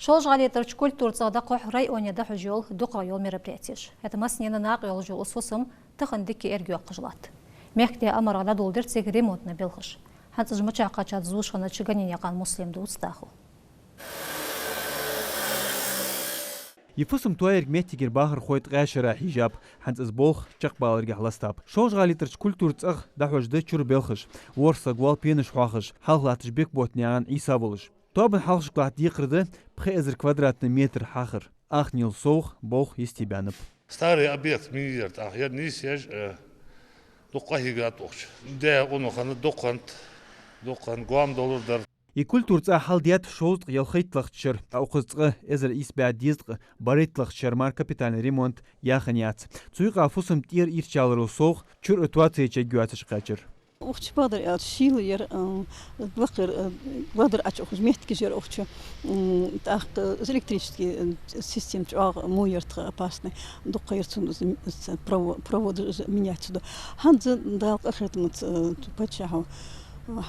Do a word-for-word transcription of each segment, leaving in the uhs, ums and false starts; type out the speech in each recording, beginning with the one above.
Шолжа-ГӀалий тӀарча культура цӀагӀа дӀахьош районе дӀахьош йола дукхагӀа йола мероприятеш. ХӀаьта массанена накъайоалаш йола из фусам тахан дика эргайоаккхаш латт. Мехкдаь амарах дӀадоладир цига ремонтни белхаш. ХӀанз из мичахьа кхаьчад зувш хиннача Ганинаькъан Муслима дувц дӀахо. Из фусам тоаярга моттигера бахархой ткъаь шера хьежаб, хӀанз из болх чакхбаларгахьа ластаб. Шолжа-ГӀалий тӀарча культура цӀагӀа дӀахьош да чура белхаш, ворхӀ саг воал пенаш хьоахаш, хьалха латташ Бекбота наьна Ӏийса волаш. Тоабан хьалхашка латта декхар да пхи эзар квадратни метр хьахар. Ахнел совгӀа болх йисте баьннаб. Старый объект мин яр тӀаккха, ер нийсъеш, э, дукха къахьийгад укх чу. Даь къонахий хиннад дукха хиннад, дукха хиннад, гоама долаш дар. Из культура цӀа хьалдаьд шовзткъеи ялхайтталагӀча шера, укхаза цкъа эзар ийс бӀаь дезткъеи барайтталагӀча шера мара капитальни ремонт яь хиннаяц. Цу юкъа фусам тӀера ирча яларо совгӀа чура тоаца чегйоацаш кхаьчар. Укх чу бакъдар аьлча шийла яр, э, лакхера, э, бакъдар Ӏачу укх чу моттигаш яр укх чу, м, тӀаккха из электрически, э, система чӀоагӀа во яр тха, опасни. Дукха яр цун из, из прово-, проводаш из менять ду. ХӀанз Дала къахетамца, э, паччахьо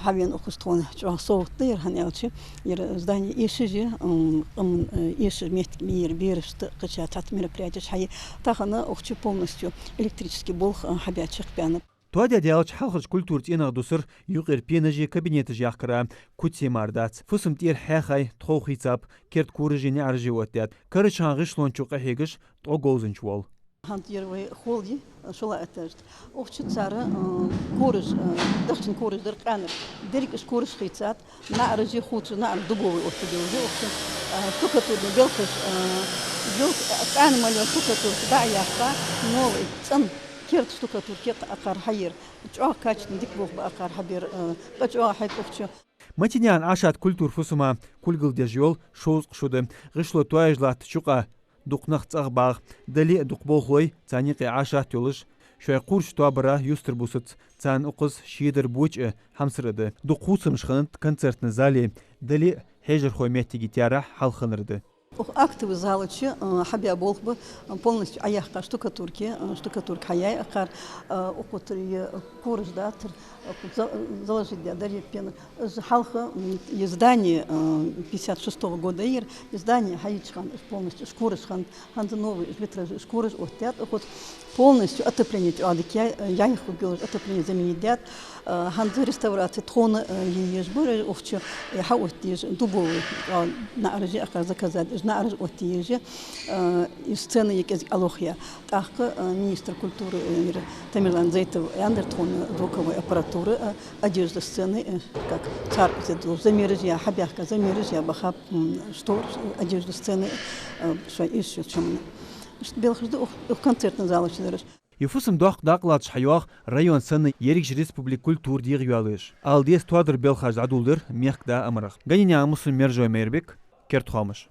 хьавена укх чу тхона чӀоагӀа совгӀат да яр, хӀана аьлча яр здани эшаш я, м, къаман, э, эшаш моттиг ма яр, берашта кхыча цхьацца мероприятеш хьае. Тахан укх чу полностью электрически болх, э, хьабаь чакхбаьннаб. Тоаде даьлча хьалхарча культура цӀенах дусар юкъера пенаши кабинеташи яхкара куц е мара дац. Фусам тӀера хьаьхай тхов хийцаб, керда кораши наӀараши оттадаьд. Карарча хана гӀишлон чу къахьегаш ткъо говзанча воал. ХӀанз ер вай холл я, шоллагӀа этажда. Укх чу цар, э, кораш, э, дахчан кораш дар къаьнараш. Деррига уж кораш хийцад, наӀараши хувцаш, наӀараш дубовый оттаделаш я укх чу. Э, штукатурни белхаш, э, белх, э, къаьна мел йола штукатурка дӀа а яьккха, новый, цӀена керда штукатурка кхы акхар хьаер. ЧӀоагӀа качественни дика болх ба акхар хьабер, э, къа чӀоагӀа хьайт укх чу. Матенаькъан Ӏашата культура фусама кулгал деш йола шовзткъа шу да. ГӀишло тоаеш латтача юкъа дукха нах цӀагӀа багӀа, дале а дукха болхлой, царна юкъе Ӏашат йолаш, шоай кхураш тоабара юстара бусац, царна укхаза шедар боча а хьамсара да. Дукха хувцамаш хиннад концертни зале, дале а хьежархой моттиге таьрахь хьалханара да. Укх актовый зала чу, э, хьабаь болх ба, э, полностью Ӏояьккха штукатурка, э, штукатурка хьаяьй акхар, э, укх тӀара е кораш даттар, э, за-, заложить даь дар е пена. Из хьалха, м, е здани, э, пятьдесят шестого года яр, е здани хьайича хана из полностью уж кораш хиннад, хӀанз новый уж витраж, уж кораш оттадаьд укхаза. Полностью отопление чӀоагӀа дика яь, э, яьха хургйолаш отопление заменить даьд. Э, хӀанз реставраци тхона, э, е езаш бар укх чу, э, хьаоттаеш дубовый, э, наӀараши акхар заказать, уж наӀараш оттаеш, э, из сцена е кӀезига Ӏолохъяь. ТӀаккха, э, министр культуры, э, яр Тамерлан Зейтов аьннадар тхона звуковой аппаратура, э, одежда сцены, э, как цар из ду, замераш яь, хьабаьхка замераш яь баха, м, штораш, э, одежда сцены, э, шоай из шу чумна. Иштта белхаш да укх, укх концертни зала чу дараш. Из фусам доккха дакъа латташ хьайоагӀа район санна ерригача республике культура дегӀайоалаеш. Ала деза, тоадара белхаш дӀадоладир мехкда амарах. Ганинаькъан Муслим, Мержой Мейрбик, «Керда хоамаш».